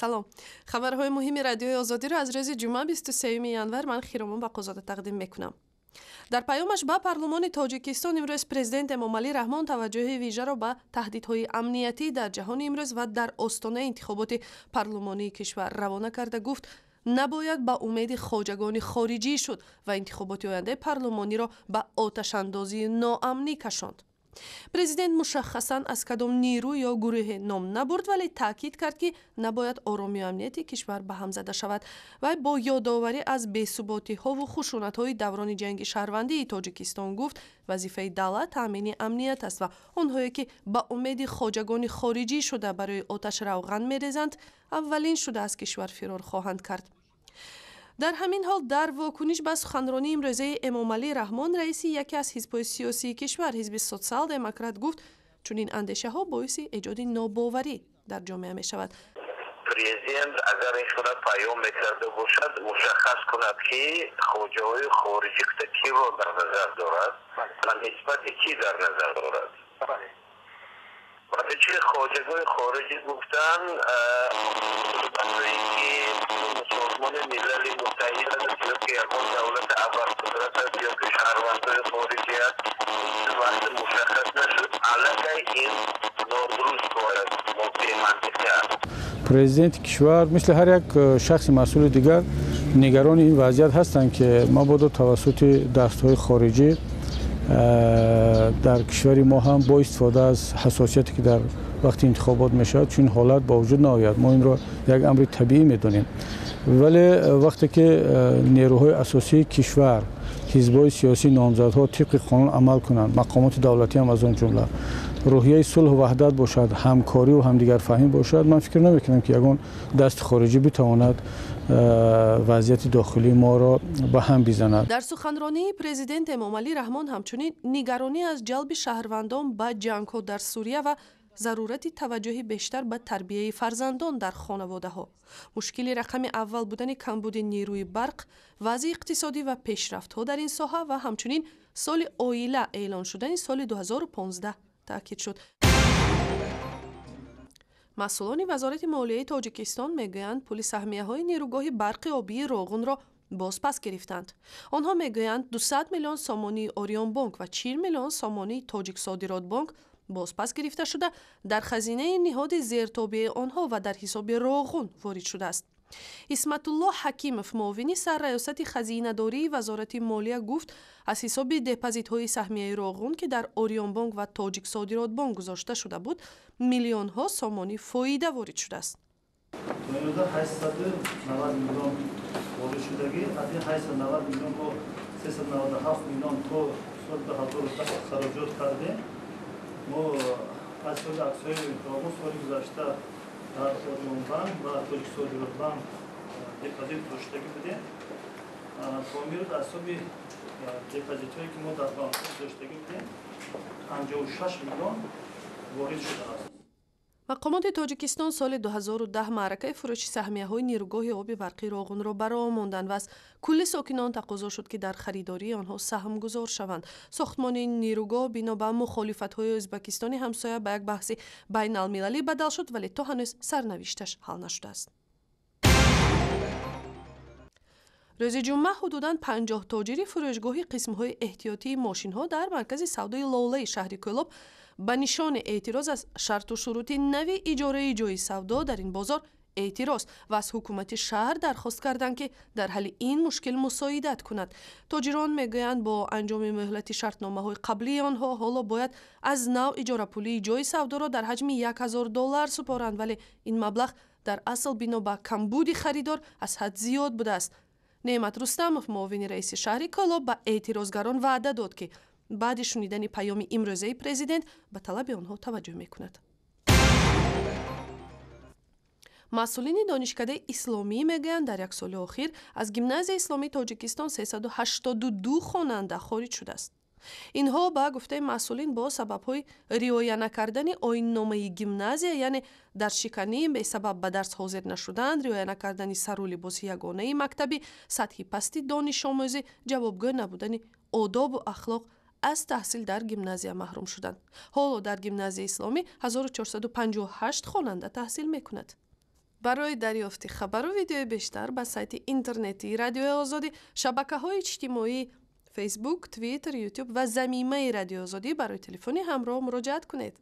Салом. Хабарҳои муҳими Радиои Озодиро аз рӯзи ҷумъа, 23 январ, ман Хиромон Бақозода тақдим мекунам. Дар паёмаш ба парлумони Тоҷикистон имрӯз президент Эмомалӣ Раҳмон таваҷҷӯҳи вижаро ба таҳдидҳои амниятӣ дар ҷаҳони имрӯз ва дар остонаи интихоботи парлумонии кишвар равона карда гуфт, набояд ба умеди хоҷагони хориҷӣ шуд ва интихоботи ояндаи парлумониро ба оташандозии ноамнӣ кашонд. Президент мушаххасан аз кадом нирӯ ё гурӯҳе ном набурд, вале таъкид кард, ки набояд оромию амнияти кишвар ба ҳам зада шавад. Вай бо ёдоварӣ аз бесуботиҳову хушунатҳои даврони ҷанги шаҳрвандии Тоҷикистон гуфт, вазифаи давлат таъмини амният аст ва онҳое ки ба умеди хоҷагони хориҷӣ шуда барои оташ равған мерезанд, аввалин шуда аз кишвар фирор хоҳанд кард. Дар ҳамин ҳол, дар вокуниш ба суханронии имрӯзаи Эмомалӣ Раҳмон, раиси яке аз ҳизбҳои сиёсии кишвар, ҳизби Социал-демократ, гуфт, чунин андешаҳо боиси эҷоди нобоварӣ дар ҷомеа мешавад. Президент агар ин хела паём мекарда бошад, мушаххас кунад, ки хоҷаҳои хориҷӣ киро дар назар дорад ва нисбати кӣ дар назар дорад. Барои чи хоҷагои хориҷӣ гуфтан, барои ки Созмони Милали Муттаҳид аст ё ки ягон давлати абарқудрат аст ё ки шаҳрвандои хориҷӣ аст, вақт мушаххас нашуд, аллакай ин нодуруст бояд, бемантиқӣ аст. Президенти кишвар мисли ҳар як шахси масъули дигар нигарони ин вазъият ҳастанд, ки мабодо тавассути дастҳои хориҷӣ дар кишвари мо ҳам бо истифода аз ҳассосияте, ки дар вақти интихобот мешавад, чунин ҳолат ба вуҷуд наояд. Мо инро як амри табиӣ медонем, вале вақте ки нерӯҳои асосии кишвар, ҳизбҳои сиёсӣ, номзадҳо тибқи қонун амал кунанд, мақомоти давлатӣ ҳам аз он ҷумла, рӯҳияи сулҳу ваҳдат бошад, ҳамкориву ҳамдигарфаҳмӣ бошад, ман фикр намекунам, ки ягон дасти хориҷӣ битавонад вазъияти дохилии моро ба ҳам бизанад. Дар суханронии президент Эмомалӣ Раҳмон ҳамчунин нигаронӣ аз ҷалби шаҳрвандон ба ҷангҳо дар Сурия ва зарурати таваҷҷӯҳи бештар ба тарбияи фарзандон дар хонаводаҳо, мушкили рақами аввал будани камбуди нерӯи барқ, вазъи иқтисодӣ ва пешрафтҳо дар ин соҳа ва ҳамчунин соли оила эълон шудани соли 2015 таъкид шуд. Масъулони Вазорати молияи Тоҷикистон мегӯянд, пули саҳмияҳои нерӯгоҳи барқи обии Роғунро боз пас гирифтанд. Онҳо мегӯянд, 200 миллион сомонии Ориёнбонк ва 40 миллион сомонии Тоҷиксодиротбонк боз пас гирифта шуда, дар хазинаи ниҳоди зертобеи онҳо ва дар ҳисоби Роғун ворид шудааст. Исматулло Ҳакимов, муовини сарраёсати хазинадории Вазорати молия, гуфт, аз ҳисоби депозитҳои саҳмияи Роғун, ки дар Ориёнбонк ва Тоҷиксодиротбонк гузошта шуда буд, миллионҳо сомонӣ фоида ворид шудааст. То имрӯза 890 миллион ворид шудагӣ. Аз ин 890 миллион мо 397 миллион то соли 2010 хароҷот кардем. Мо аз ҳисоби аксияҳои Роғун соли гузашта дар Ориёнбанк ва Тоҷиксодиротбанк депозит гузоштагӣ будем. То имрӯз аз ҳисоби депозитҳое, ки мо дар банкҳо гузоштагӣ будем, 56 миллион ворид шудааст. Мақомоти Тоҷикистон соли 2010 маъракаи фурӯши саҳмияҳои нерӯгоҳи оби барқи Роғунро ба роҳ монданд ва аз кулли сокинон тақозо шуд, ки дар харидории онҳо саҳмгузор шаванд. Сохтмони ин нерӯгоҳ бино ба мухолифатҳои Ӯзбакистони ҳамсоя ба як баҳси байналмилалӣ бадал шуд, вале то ҳанӯз сарнавишташ ҳал нашудааст. Рӯзи ҷумъа ҳудудан 50 тоҷири фурӯшгоҳи қисмҳои эҳтиётии мошинҳо дар маркази савдои Лолаи шаҳри Кӯлоб ба нишони эътироз аз шарту шурути нави иҷораи ҷойи савдо дар ин бозор эътироз ва аз ҳукумати шаҳр дархост карданд, ки дар ҳалли ин мушкил мусоидат кунад. Тоҷирон мегӯянд, бо анҷоми муҳлати шартномаҳои қаблии онҳо ҳоло бояд аз нав иҷорапулии ҷойи савдоро дар ҳаҷми 1000 доллар супоранд, вале ин маблағ дар асл бино ба камбуди харидор аз ҳад зиёд будааст. Неъмат Рустамов, муовини раиси шаҳри Кӯлоб, ба эътирозгарон ваъда дод, ки баъди шунидани паёми имрӯзаи президент ба талаби онҳо таваҷҷӯҳ мекунад. Масъулини Донишкадаи исломӣ мегӯянд, дар як соли охир аз Гимназияи исломии Тоҷикистон 382 хонанда хориҷ шудааст. Инҳо, ба гуфтаи масъулин, бо сабабҳои риоя накардани оинномаи гимназия, яъне дарсшиканӣ, бесабаб ба дарс ҳозир нашудан, риоя накардани сару либоси ягонаи мактабӣ, сатҳи пасти донишомӯзӣ, ҷавобгӯ набудани одобу ахлоқ аз таҳсил дар гимназия маҳрум шуданд. Ҳоло дар Гимназияи исломӣ 1458 хонанда таҳсил мекунад. Барои дарёфти хабару видеои бештар ба сайти интернетии Радиои Озодӣ, шабакаҳои иҷтимоӣ Фейсбук, Твиттер, Ютуб ва замимаи Радиои Озодӣ барои телефони ҳамроҳ муроҷиат кунед.